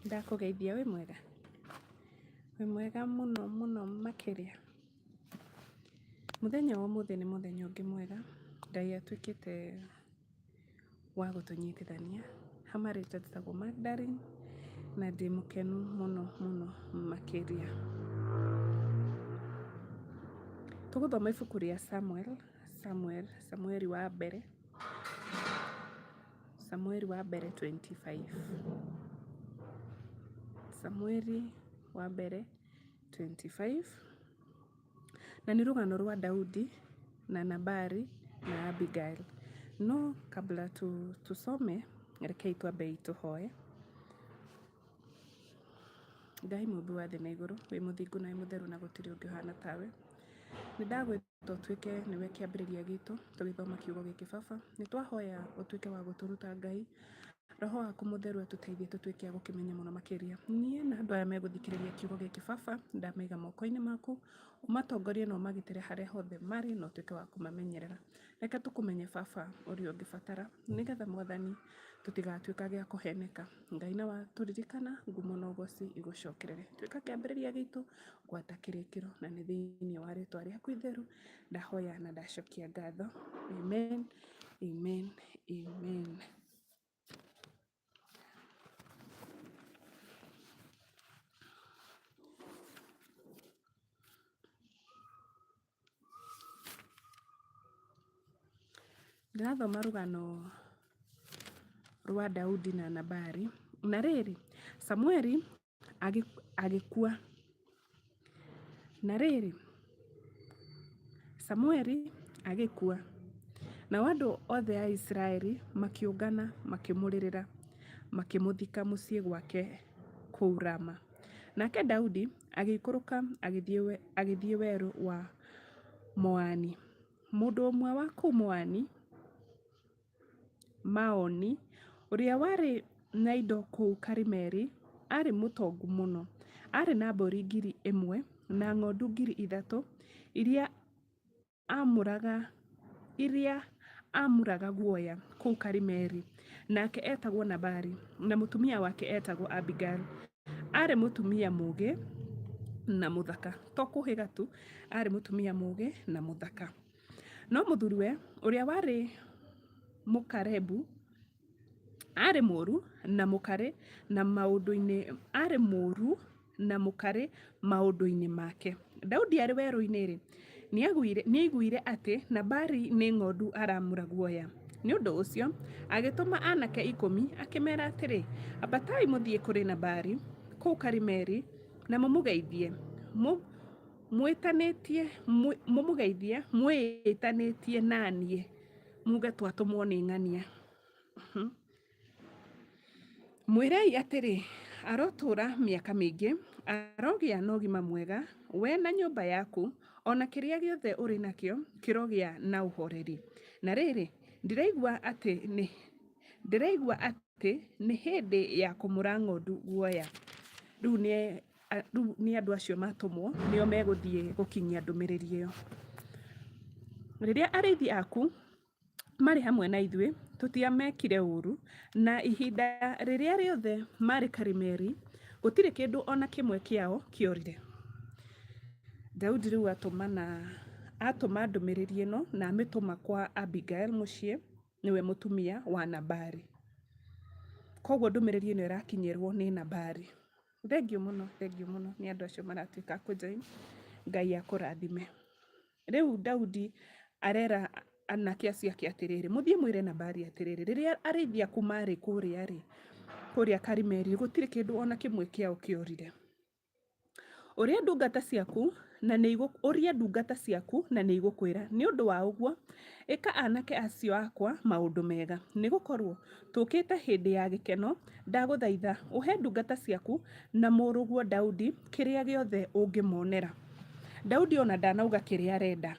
Ndakũgeithia wĩ mwega? Wĩ mwega mũno mũno makĩria. Mũthenya wa ũmũthĩ nĩ mũthenya ũngĩ mwega, Ngai atuĩkĩte wa gũtũnyitithania. Ha marĩtwa njĩtagwo Magdalene na ndĩ mũkenu mũno mũno makĩria. Tũgũthoma ibuku rĩa Samuel, Samuel, Samueli wa mbere. Samueli wa mbere 25. Samueli wa mbere 25. Na nĩ rũgano rwa Daudi na Nabali na Abigail. No kabla tusome, rekei twambei tũhoe. Ngai mũmbi wa thĩ na igũrũ, wĩ mũthingu na wĩ mũtheru na gũtirĩ ũngĩ ũhana tawe. Nĩ ndagwĩta ũtuĩke nĩwe kĩambĩrĩria gitũ tũgĩthoma kiugo gĩkĩ baba. Nĩ twahoya ũtuĩke wa gũtũruta Ngai, roho waku mũtheru atũteithie tũtuĩke a gũkĩmenya mũno makĩria. Niĩ na andũ aya megũthikĩrĩria kiugo gĩkĩ baba, ndamaiga moko-inĩ maku, ũmatongorie na ũmagitĩre harĩa hothe marĩ na ũtuĩke wa kũmamenyerera. Reke tũkũmenye baba ũrĩa ũngĩbatara, nĩgetha mwathani tũtigatuĩkage a kũheneka. Ngai na watũririkana, ngumo na ũgoci igũcokerere. Tuĩka kĩambĩrĩria gitũ, gwata kĩrĩkĩro, na nĩ thĩinĩ wa rĩtwa rĩaku itheru, ndahoya na ndacokia ngatho. Amen, amen, amen. Ndĩrathoma rũgano rwa Daudi na Nabali. Na rĩrĩ, Samueli agĩkua. Na rĩrĩ, Samueli agĩkua, nao andũ othe a Isiraeli makĩũngana makĩmũrĩrĩra, makĩmũthika mũciĩ gwake kũu Rama. Nake Daudi agĩikũrũka agĩthiĩ werũ wa Moani. Mũndũ ũmwe wa kũu Moani, Maoni, ũrĩa warĩ na indo kũu Karimeli, aarĩ mũtongu mũno. Aarĩ na mbũri 1,000 na ng'ondu 3,000 iria aamuraga iria aamuraga guoya kũu Karimeli. Nake eetagwo Nabali, na mũtumia wake eetagwo Abigaili. Aarĩ mũtumia mũũgĩ na mũthaka. To kũhĩga tu, aarĩ mũtumia mũũgĩ na mũthaka. No mũthuriwe ũrĩa warĩ Mũkarebu aarĩ mũũru na mũkarĩ na maũndũ-inĩ aarĩ mũũru na mũkarĩ maũndũ-inĩ make. Daudi arĩ werũ-inĩ-rĩ, nĩaiguire atĩ Nabali nĩ ng'ondu aramura guoya. Nĩ ũndũ ũcio agĩtũma aanake ikũmi, akĩmeera atĩrĩ, Ambatai mũthiĩ kũrĩ Nabali kũu Karimeli na mũmũgeithie. Mwĩtanĩtie, mũmũgeithie mwĩĩtanĩtie na niĩ, muuge twatũmwo nĩ ng'ania. Mwĩrei atĩrĩ, 'Arotũũra mĩaka mĩingĩ, arogĩa na ũgima mwega, we na nyũmba yaku, o na kĩrĩa gĩothe ũrĩ nakĩo kĩrogĩa na ũhoreri. Na rĩrĩ, ndĩraigua atĩ nĩ ndĩraigua atĩ nĩ hĩndĩ ya kũmũra ng'ondu guoya. Rĩu nĩ rĩu nĩ andũ acio matũmwo nĩo megũthiĩ gũkinyia ndũmĩrĩri ĩyo. Rĩrĩa arĩithi aku marĩ hamwe na ithuĩ, tũtiamekire ũũru, na ihinda rĩrĩa rĩothe maarĩ Karimeli, gũtirĩ kĩndũ o na kĩmwe kĩao kĩorire. Daudi rĩu atũmana, atũma ndũmĩrĩri ĩno na amĩtũma kwa Abigail mũciĩ, nĩwe mũtumia wa Nabali. Koguo ndũmĩrĩri ĩno ĩrakinyĩrwo nĩ Nabali. Thengiũ mũno, thengiũ mũno nĩ andũ acio maratuĩka a kũ join, Ngai akũrathime. Rĩu Daudi arera anake acio ake atĩrĩrĩ, mũthiĩ mwĩre Nabali atĩrĩrĩ, rĩrĩa arĩithi aku maarĩ kũrĩa-rĩ, kũrĩa Karimeli, gũtirĩ kĩndũ o na kĩmwe kĩao kĩorire. Ũria ndungata ciaku na nĩ ũria ndungata ciaku na nĩ igũkwĩra. Nĩ ũndũ wa ũguo, ĩka anake acio akwa maũndũ mega, nĩ gũkorũo tũũkĩte hĩndĩ ya gĩkeno. Ndagũthaitha ũhe ndungata ciaku na mũrũguo Daudi kĩrĩa gĩothe ũngĩmonera. Daudi o na ndanauga kĩrĩa arenda.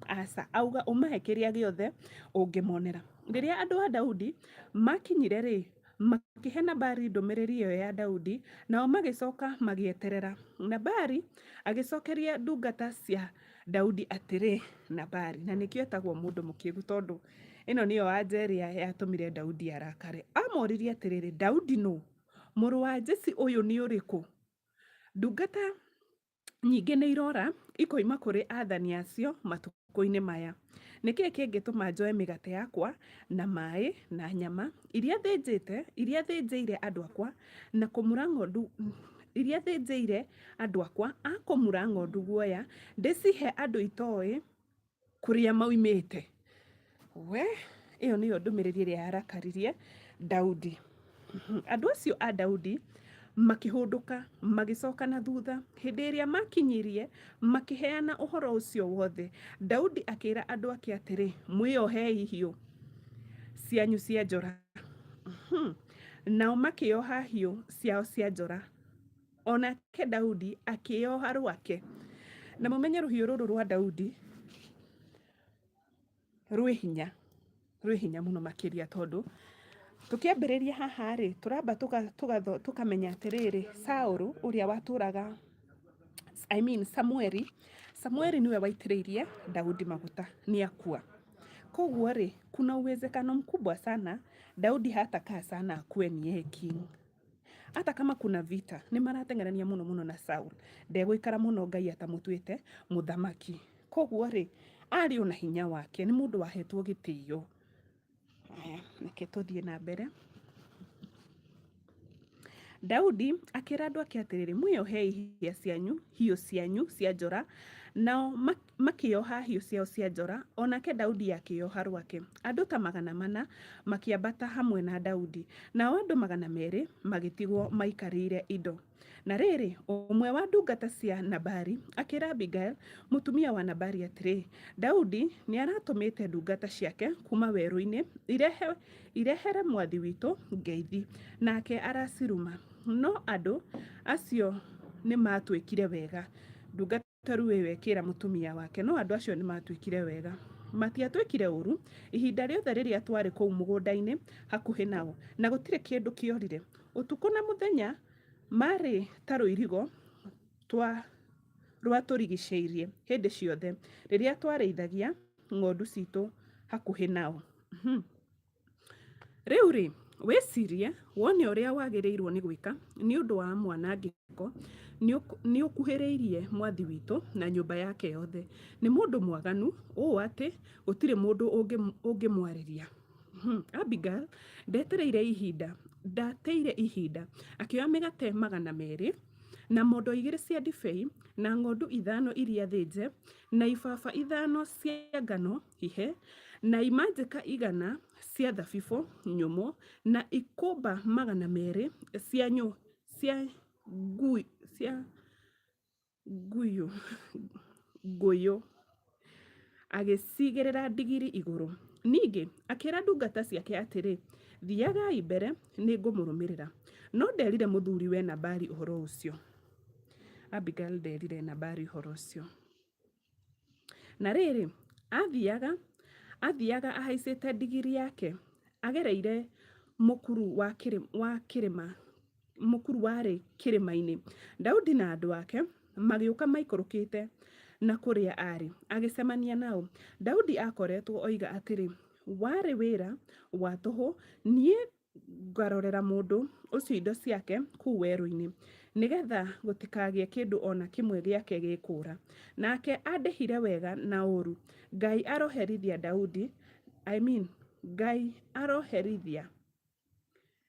Aca, auga ũmahe kĩrĩa gĩothe ũngĩmonera. Rĩrĩa andũ a Daudi maakinyire-rĩ, makĩhe Nabali ndũmĩrĩri ĩyo ya Daudi, nao magĩcoka magĩeterera. Nabali agĩcokeria ndungata cia Daudi atĩrĩ, Nabali, na nĩkĩo etagwo mũndũ mũkĩgu tondũ ĩno nĩyo anja ĩrĩa yatũmire Daudi arakare. Amoririe atĩrĩrĩ, Daudi nũ? Mũrũ wa Jesii ũyũ nĩ ũrĩkũ? Ndungata nyingĩ nĩ irora ikoima kũrĩ aathani acio matukũ-inĩ maya. Nĩ kĩĩ kĩngĩtũma njoe mĩgate yakwa, na maĩ, na nyama iria thĩnjĩte, iria thĩnjĩire andũ akwa, na kũmura ng'ondu, iria thĩnjĩire andũ akwa a kũmura ng'ondu guoya, ndĩcihe andũ itoĩ kũrĩa maumĩte? We, ĩyo nĩyo ndũmĩrĩri ĩrĩa yarakaririe Daudi. Andũ acio a Daudi makĩhũndũka magĩcoka na thutha. Hĩndĩ ĩrĩa maakinyirie, makĩheana ũhoro ũcio wothe. Daudi akĩra andũ ake atĩrĩ, Mwĩohei hiũ cianyu cia njora. Nao makĩĩoha hiũ ciao cia njora. O nake Daudi akĩĩoha rwake. Na mũmenye rũhiũ rũrũ rwa Daudi rwĩ hinya, rwĩ hinya mũno makĩria tondũ tũkĩambĩrĩria haha rĩ, tũramba tũkamenya atĩrĩrĩ, Saũlũ ũrĩa watũraga, I mean Samueli, Samueli nĩwe waitĩrĩirie Daudi maguta nĩ akua. Koguo rĩ, kuna uwezekano mkubwa sana Daudi hatakaa sana akuwe ni yeye king. Hata kama kuna vita, nĩ marateng'erania mũno mũno na Saul. Ndegũikara mũno Ngai atamũtuĩte mũthamaki. Koguo rĩ, arĩ o na hinya wake, nĩ mũndũ wahetwo gĩtĩo. Haya, reke tũthiĩ na mbere. Daudi akĩra andũ ake atĩrĩrĩ, mwĩohei hĩa cianyu, hiũ cianyu cia njora. Nao makĩĩoha hiũ ciao cia njora, o nake Daudi akĩĩoha rwake. Andũ ta 400 makĩambata hamwe na Daudi, nao andũ 200 magĩtigwo maikarĩire indo. Na rĩrĩ, ũmwe wa ndungata cia Nabali akĩra Abigaili, mũtumia wa Nabali atĩrĩ, Daudi nĩaratũmĩte ndungata ciake kuuma werũ-inĩ irehere mwathi witũ ngeithi, nake araciruma. No andũ acio nĩmatwĩkire wega. Ndungata rĩu ĩyo ĩkĩra mũtumia wake, no andũ acio nĩmatwĩkire wega. Matiatwĩkire ũũru ihinda rĩothe rĩrĩa twarĩ kũu mũgũnda-inĩ hakuhĩ nao, na gũtirĩ kĩndũ kĩorire. Ũtukũ na mũthenya maarĩ ta rũirigo rwatũrigicĩirie hĩndĩ ciothe rĩrĩa twarĩithagia ng'ondu citũ hakuhĩ nao. Rĩu-rĩ, wĩcirie wone ũrĩa wagĩrĩirũo nĩ gwĩka nĩ ũndũ wa mwanangĩko nĩũkuhĩrĩirie mwathi witũ na nyũmba yake yothe. Nĩ mũndũ mwaganu ũũ atĩ gũtirĩ mũndũ ũngĩmwarĩria. Abigail ndetereire ihinda, ndateire ihinda, akĩoya mĩgate 200, na mondo igĩrĩ cia ndibei, na ng'ondu ithano iria thĩnje, na ibaba ithano cia ngano hihe, na imanjĩka 100 cia thabibũ nyũmũ, na ikũmba 200 cia nyũ, cia ngui, cia nguyũ, ngũyũ, agĩciigĩrĩra ndigiri igũrũ. Ningĩ akĩĩra ndungata ciake atĩrĩ, Thiiagai mbere, nĩngũmũrũmĩrĩra. No ndeerire mũthuriwe Nabali ũhoro ũcio. Abigail ndeerire Nabali ũhoro ũcio. Na rĩrĩ, aathiaga, aathiaga ahaicĩte ndigiri yake, agereire mũkuru wa wa kĩrĩma, mũkuru warĩ kĩrĩma-inĩ. Daudi na andũ ake magĩũka maikũrũkĩte na kũrĩa aarĩ, agĩcemania nao. Daudi aakoretwo oiga atĩrĩ, Warĩ wĩra wa tũhũ niĩ ngarorera mũndũ ũcio indo ciake kũu werũ-inĩ, nĩ getha gũtikagĩe kĩndũ o na kĩmwe gĩake gĩkũũra. Nake andĩhire wega na ũũru. Ngai aroherithia Daudi, I mean, Ngai aroherithia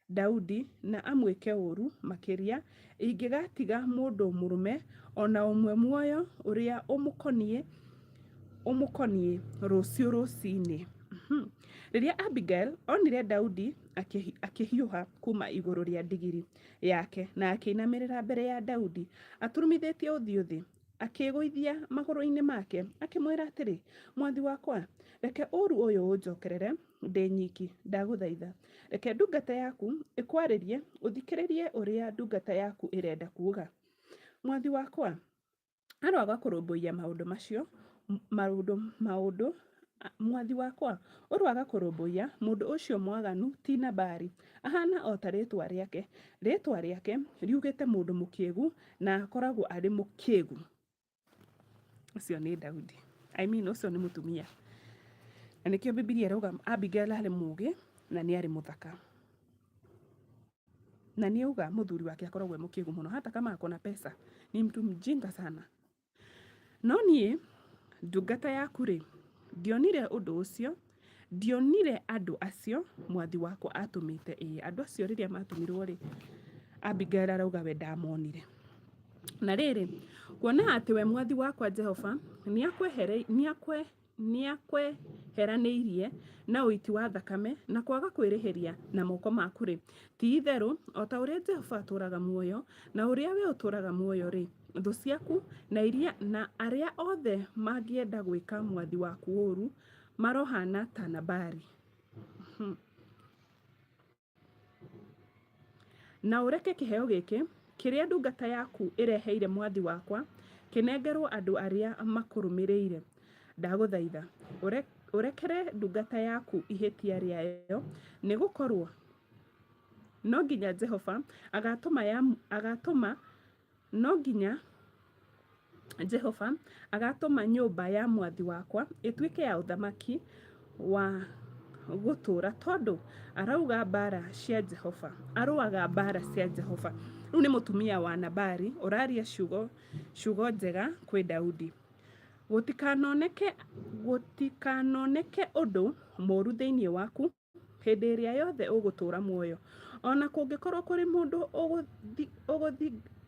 Daudi na amwĩke ũũru makĩria, ingĩgatiga mũndũ mũrũme o na ũmwe muoyo ũrĩa ũmũkoniĩ ũmũkoniĩ rũciũ rũcinĩ. Rĩrĩa Abigail onire Daudi akĩhiũha kuuma igũrũ rĩa ndigiri yake na akĩinamĩrĩra mbere ya Daudi aturumithĩtie ũthiũ thĩ, akĩĩgũithia magũrũ-inĩ make, akĩmwĩra atĩrĩ, Mwathi wakwa, reke ũũru ũyũ ũnjokerere ndĩ nyiki, ndagũthaitha. Reke ndungata yaku ĩkwarĩrie, ũthikĩrĩrie ũrĩa ndungata yaku ĩrenda kuuga. Mwathi wakwa, Aroaga kũrũmbũiya maũndũ macio, maũndũ, maũndũ, mwathi wakwa, ũroaga kũrũmbũiya mũndũ ũcio mwaganu ti Nabali. Ahaana o ta rĩĩtwa rĩake. Rĩĩtwa rĩake riugĩte mũndũ mũkĩgu, na akoragwo arĩ mũkĩgu. Ũcio nĩ Daudi. I mean, ũcio nĩ mũtumia. Na nĩkĩo Bibilia ĩrauga Abigail arĩ mũũgĩ na nĩ arĩ mũthaka. Na nĩ auga mũthuri wake akoragwo e mũkĩgu mũno, hata kama ako na pesa ni mtu mjinga sana. No niĩ ndungata yaku-rĩ, ndionire ũndũ ũcio, ndionire andũ acio mwathi wakwa atũmĩte. Ĩĩ, andũ acio rĩrĩa matũmirwo-rĩ, Abigail arauga we ndamonire. Na rĩrĩ, kuona atĩ we mwathi wakwa Jehova nĩakweheranĩirie na ũiti wa thakame na kwaga kwĩrĩhĩria na moko maku-rĩ, ti-itherũ o ta ũrĩa Jehova atũũraga muoyo, na ũrĩa wee ũtũũraga muoyo-rĩ, thũ ciaku na iria na arĩa othe mangĩenda gwĩka mwathi waku ũũru marohaana ta Nabali. Na ũreke kĩheo gĩkĩ, kĩrĩa ndungata yaku ĩreheire mwathi wakwa, kĩnengerũo andũ arĩa makũrũmĩrĩire. Ndagũthaitha, ũrekere ndungata yaku ihĩtia rĩayo, nĩ gũkorũo no nginya Jehova agatũma No nginya Jehova agaatũma nyũmba ya mwathi wakwa ĩtuĩke ya ũthamaki wa gũtũũra, tondũ arauga mbaara cia Jehova, arũaga mbaara cia Jehova. Rĩu nĩ mũtumia wa Nabali ũraria ciugo, ciugo njega kwĩ Daudi. Gũtikanoneke, gũtikanoneke ũndũ mũũru thĩinĩ waku hĩndĩ ĩrĩa yothe ũgũtũũra muoyo. O na kũngĩkorũo kũrĩ mũndũ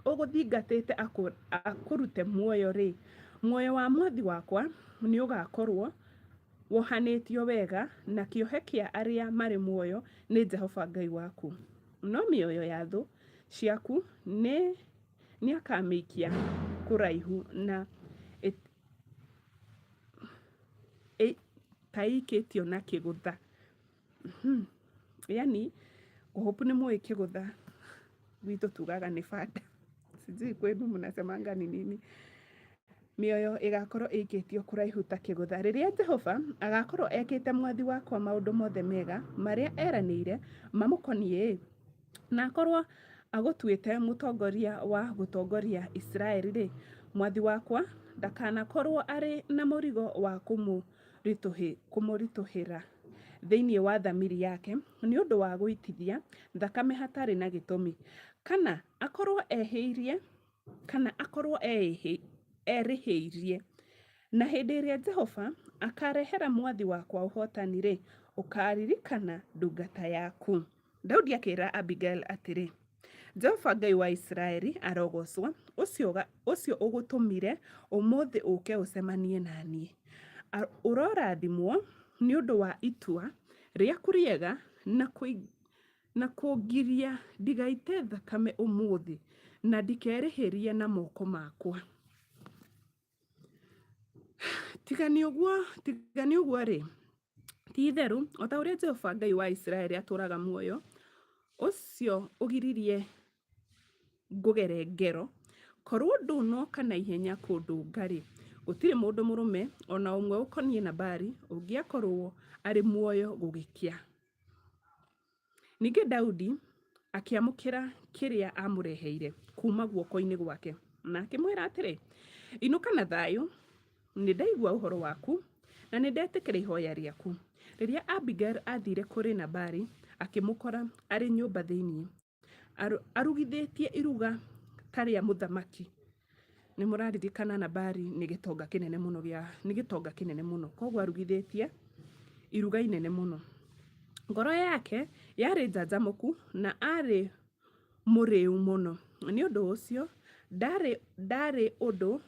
ũgũthingatĩte akũrute muoyo-rĩ, muoyo wa mwathi wakwa nĩũgakorũo wohanĩtio wega na kĩohe kĩa arĩa marĩ muoyo nĩ Jehova Ngai waku, no mĩoyo ya thũ ciaku nĩakamĩikia kũraihu na ta ĩikĩtio na kĩgũtha. Yani ngũhũpu nĩ mũĩ kĩgũtha gwitũ tugaga nĩ banda. Sijui kwenu mnasemanga ni nini. Mĩoyo ĩgakorwo ĩikĩtio kũraihu ta kĩgũtha. Rĩrĩa Jehova agakorwo ekĩte mwathi wakwa maũndũ mothe mega marĩa eranĩire mamũkoniĩ-ĩ, na akorwo agũtuĩte mũtongoria wa gũtongoria Isiraeli-rĩ, mwathi wakwa ndakanakorwo arĩ na mũrigo wa kũmũritũhĩra thĩinĩ wa thamiri yake nĩ ũndũ wa gũitithia thakame hatarĩ na gĩtũmi, kana akorwo ehĩirie kana akorwo erĩhĩirie. Na hĩndĩ ĩrĩa Jehova akaarehera mwathi wakwa ũhootani-rĩ, ũkaaririkana ndungata yaku. Daudi akĩra Abigail atĩrĩ, Jehova Ngai wa Isiraeli arogoocwo, ũcio ũgũtũmire ũmũthĩ ũũke ũcemanie na niĩ. Ũrorathimwo nĩ ũndũ wa itua rĩaku rĩega na kũngiria ndigaite thakame ũmũthĩ na ndikerĩhĩrie na moko makwa. Tiga nĩ ũguo, tiga nĩ ũguo-rĩ, ti-itherũ o ta ũrĩa Jehova Ngai wa Isiraeli atũũraga muoyo, ũcio ũgiririe ngũgere ngero, korũo ndũnoka na ihenya kũndũnga-rĩ, gũtirĩ mũndũ mũrũme o na ũmwe ũkoniĩ Nabali ũngĩakorũo arĩ muoyo gũgĩkĩa. Ningĩ Daudi akĩamũkĩra kĩrĩa aamũreheire kuuma guoko-inĩ gwake, na akĩmwĩra atĩrĩ, Inũka na thayũ, nĩ ndaigua ũhoro waku, na nĩ ndetĩkĩra ihoya rĩaku. Rĩrĩa Abigaili aathiire kũrĩ Nabali, akĩmũkora arĩ nyũmba thĩinĩ, arugithĩtie iruga ta rĩa mũthamaki. Nĩ mũraririkana Nabali nĩ gĩtonga kĩnene mũno gĩa, nĩ gĩtonga kĩnene mũno, koguo arugithĩtie iruga inene mũno. Ngoro yake yarĩ njanjamũku na aarĩ mũrĩu mũno. Nĩ ũndũ ũcio ndarĩ ndarĩ ũndũ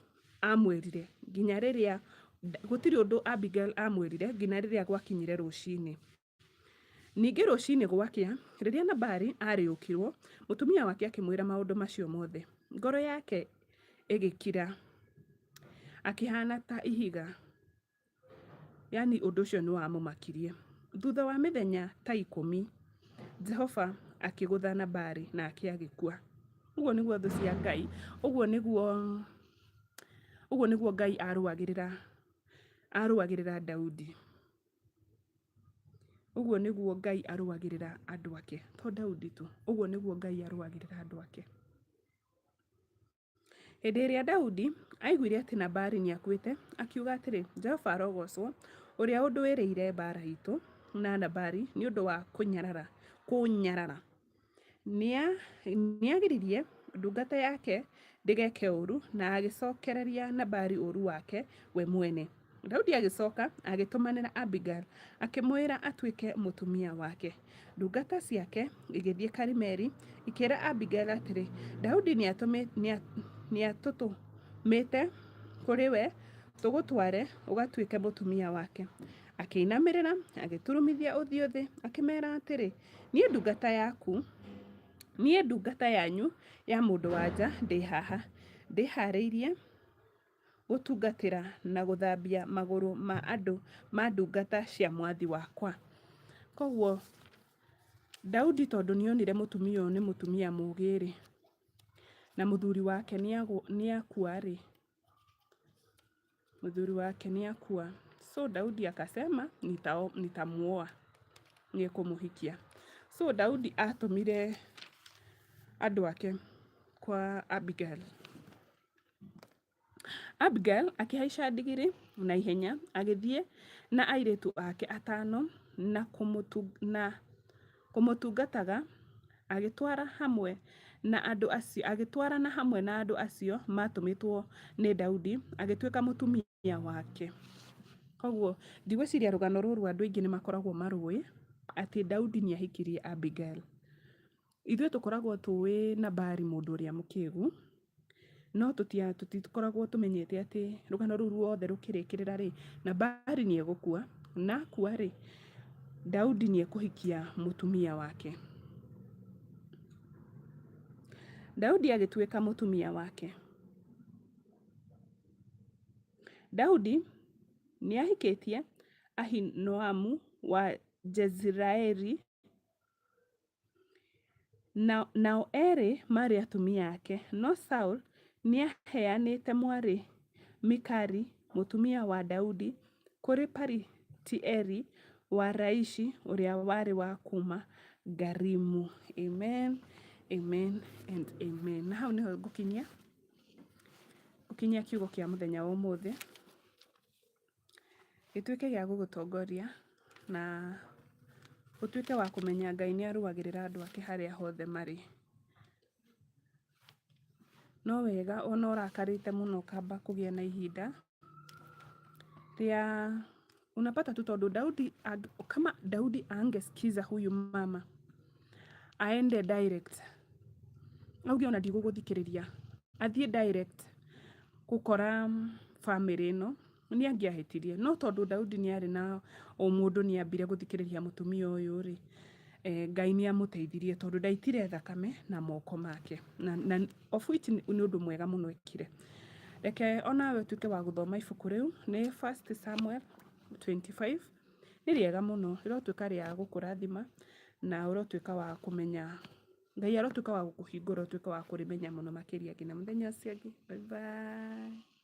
amwĩrire nginya rĩrĩa, gũtirĩ ũndũ Abigail amwĩrire nginya rĩrĩa gwakinyire rũcinĩ. Ningĩ rũcinĩ gwakĩa, rĩrĩa Nabali aarĩũkirũo, mũtumia wake akĩmwĩra maũndũ macio mothe. Ngoro yake ĩgĩkira, akĩhaana ta ihiga. Yaani ũndũ ũcio nĩ wamũmakirie. Thutha wa mĩthenya ta 10, Jehova akĩgũtha Nabali nake agĩkua. Ũguo nĩguo thũ cia Ngai, ũguo nĩguo, ũguo nĩguo Ngai arũagĩrĩra, arũagĩrĩra Daudi. Ũguo nĩguo Ngai arũagĩrĩra andũ ake, to Daudi tu, ũguo nĩguo Ngai arũagĩrĩra andũ ake. Hĩndĩ ĩrĩa Daudi aiguire atĩ Nabali nĩ akuĩte, akiuga atĩrĩ, Jehova arogoocwo, ũrĩa ũndũĩrĩire mbaara itũ na Nabali nĩ ũndũ wa kũnyarara, kũnyarara. Nĩagiririe ndungata yake ndĩgeke ũũru, na agĩcokereria Nabali ũũru wake we mwene. Daudi agĩcoka agĩtũmanĩra Abigaili akĩmwĩra atuĩke mũtumia wake. Ndungata ciake igĩthiĩ Karimeli ikĩra Abigaili atĩrĩ, Daudi nĩatũtũmĩte kũrĩ we tũgũtware ũgatuĩke mũtumia wake. Akĩinamĩrĩra agĩturumithia ũthiũ thĩ akĩmeera atĩrĩ, Niĩ ndungata yaku, niĩ ndungata yanyu ya mũndũ-wa-nja ndĩ haha, ndĩhaarĩirie gũtungatĩra na gũthambia magũrũ ma andũ ma ndungata cia mwathi wakwa. Koguo Daudi tondũ nĩ onire mũtumia ũyũ nĩ mũtumia mũũgĩ-rĩ, na mũthuri wake nĩ akua-rĩ, mũthuri wake nĩ akua. So Daudi akasema nitamuoa, nĩ ekũmũhikia. So Daudi atũmire andũ ake kwa Abigail. Abigail akĩhaica ndigiri na ihenya agĩthiĩ na airĩtu ake atano na kũmũtungataga agĩtwara hamwe na andũ acio agĩtwarana hamwe na andũ acio maatũmĩtwo nĩ Daudi agĩtuĩka mũtumia wake. Koguo ndigwĩciria rũgano rũrũ andũ aingĩ nĩ makoragwo marũĩ atĩ Daudi nĩ ahikirie Abigail. Ithuĩ tũkoragwo tũĩ Nabali mũndũ ũrĩa mũkĩgu, no tũtikoragwo tũmenyete atĩ rũgano rũu ruothe rũkĩrĩkĩrĩra rĩ, Nabali nĩ egũkua, na akua rĩ, Daudi nĩ ekũhikia mũtumia wake. Daudi agĩtuĩka mũtumia wake. Daudi nĩ ahikĩtie Ahinoamu wa Jezireeli. Nao erĩ maarĩ atumia ake, no Saul nĩaheanĩte mwarĩ Mikali, mũtumia wa Daudi, kũrĩ Palitieli wa Laishi, ũrĩa warĩ wa kuuma Galimu. Amen, amen and amen. Na hau nĩho ngũkinyia ngũkinyia kiugo kĩa mũthenya wa ũmũthĩ. Gĩtuĩke gĩa gũgũtongoria na ũtuĩke wa kũmenya Ngai nĩ arũagĩrĩra andũ ake harĩa hothe marĩ. No wega ona ũrakarĩte mũno ũkamba kũgĩa na ihinda rĩa unapata tu tondũ Daudi, kama Daudi angesikiza huyu mama aende direct, auge ona ndigũgũthikĩrĩria, athiĩ direct gũkora bamĩrĩ ĩno, nĩ angĩahĩtirie. No tondũ Daudi nĩ arĩ na ũmũndũ, nĩ ambire gũthikĩrĩria mũtumia ũyũ rĩ, Ngai nĩ amũteithirie tondũ ndaitire thakame na moko make. Na of which nĩ ũndũ mwega mũno ekire. Reke onawe ũtuĩke wa gũthoma ibuku rĩu, nĩ First Samuel 25. Nĩ rĩega mũno, rĩrotuĩka rĩa gũkũrathima na ũrotuĩka wa kũmenya Ngai arotuĩka wa gũkũhingũra ũtuĩke wa kũrĩmenya mũno makĩria nginya mũthenya ũcio ũngĩ. Bye bye.